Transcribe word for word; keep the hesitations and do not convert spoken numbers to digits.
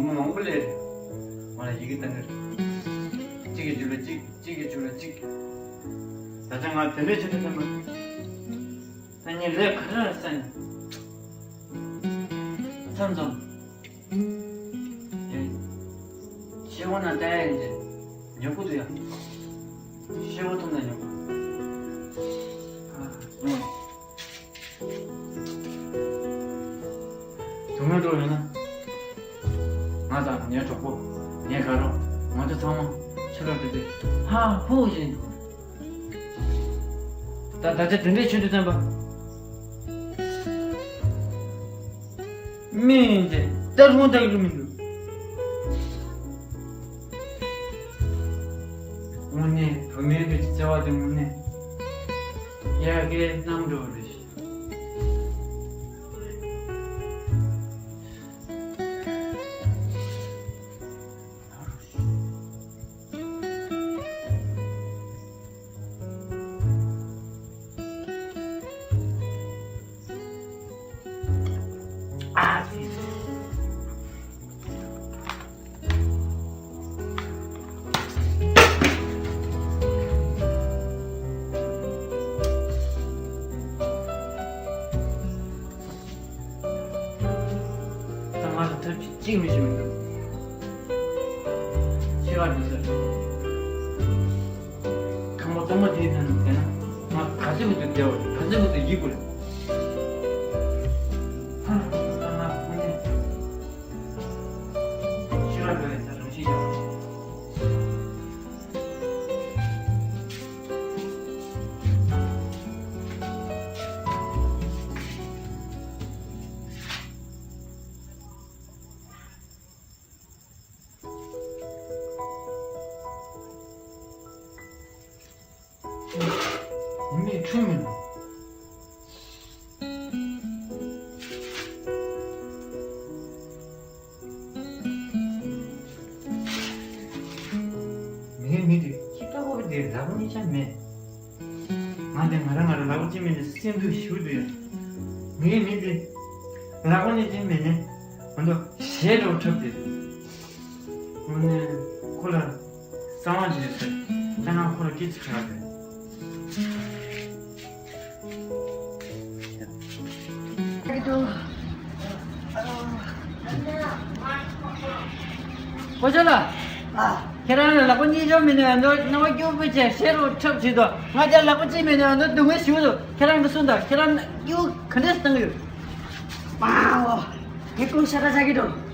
མི་མང་པོ་སླེབས་རེད། ང་ལ་ཡི་གེ་བཏང་གི་རེད། གཅིག་གི་མཇུག་ལ་གཅིག་གཅིག་གི་མཇུག་ལ་གཅིག་ད་ཆ་ང་དེ་འདྲའི་ཆེད་དུ་བསམ་པ། ད་ངས་ལས་ག་རེ་ཟ་ནས། མཚམས་མཚམས། ཤེས་བོ་ན་ལྟ་ཡ་ཡིན་ཏེ། ཉོ་ཁུ་དུ་ཡ། ཤེས་བོ་ཐུང་ན་ཉོ་ཁུ། ཨ། ཉོ། དུ་མ་འགྲོ་ཡོད་ན། ང་དང་ངའི་གྲོགས་པོ། ངའི་དགའ་རོགས། ང་ཚོ་ཚང་མ་ཕྱི་རབས་དེ་དེ་ཧ་ཧུ་བཞིན་འདུག་ད་ད་ཆ་དེ་འདྲའི་ཆོས་འདུག་བསྟན་པ། མི་ཡིན་ཏེ་ད་རུང་ད་ཡོད་མི་འདུག་དངོས་གནས་བུད་མེད་ཀྱི་བརྩེ་བ་དེ་དངོས་གནས་ཡ་གི་རྣམ་འགྲོ་རེད། ད་ང་ཚོ་ཐབས་ཅིག་གཅིག་མི་ཤེས་མི་འདུག་ཤེས་པ་འདུག་ཟེར། ཁང་པ་གཙང་མ་དེའི་ཐད་ནས་བལྟས་ན། ང་ག་ཚོད་བུ་དུ་བདེ་བ་རེད། ག་ཚོད་བུ་དུ་ཡིད་དགོས་རེད། ཧ། ད་ང་དངོས་གནས་ཤེས་པ་འདུག་ཡ་ད་རང་ཤེས་ཀྱང་། མི་ཁྱོད་མིན་ནོ། ངའི་མི་དེ་ཁྱི་ལྟ་བུ་དེ་ལག་པ་གཉིས་ཆ་མེད། ང་དེ་ང་རང་ང་རང་ལག་པ་གཅིག་མེད་ནས་སེམས་སྡུག་ཞུ་འདུག་ཡ། ངའི་མི་དེ་ལག་པ་གཉིས་ཆ་མེད་ནས་ང་ཚོ་གཞས་འདྲ་བོ་འཁྲབ་བསྡད་འདུག་དངོས་གནས་ཁོ་ལ་གསང་བ་ཞིག་རེད་ཟེར། ད་ང་ཁོ་ལ་སྐད་ཆ་དྲིས་པ་རེད། ཨོ་ཅོ་ལགས། ཨ། ཁྱེད་རང་ལ་ལག་པ་གཉིས་ཆ་མེད་ནས་ཨ་མདོ་སྣང་བ་སྐྱོ་པོ་བྱས་གཞས་རུ་འཁྲབ་བྱེད་དོ། ང་ཅག་ལག་པ་གཅིག་མེད་ནས་ཨ་མདོ་སྡུག་བསྔལ་ཞུ་དོ། ཁྱེད་རང་གི་གསུང་དང་ཁྱེད་རང་སྐྱིད་པོ་ག་འདྲས་བཏང་གི་ཡོད། མ་འོ། ངས་ཀུན་ཤ་ཁྲག་ཆགས་ཀྱི་འགྲོ།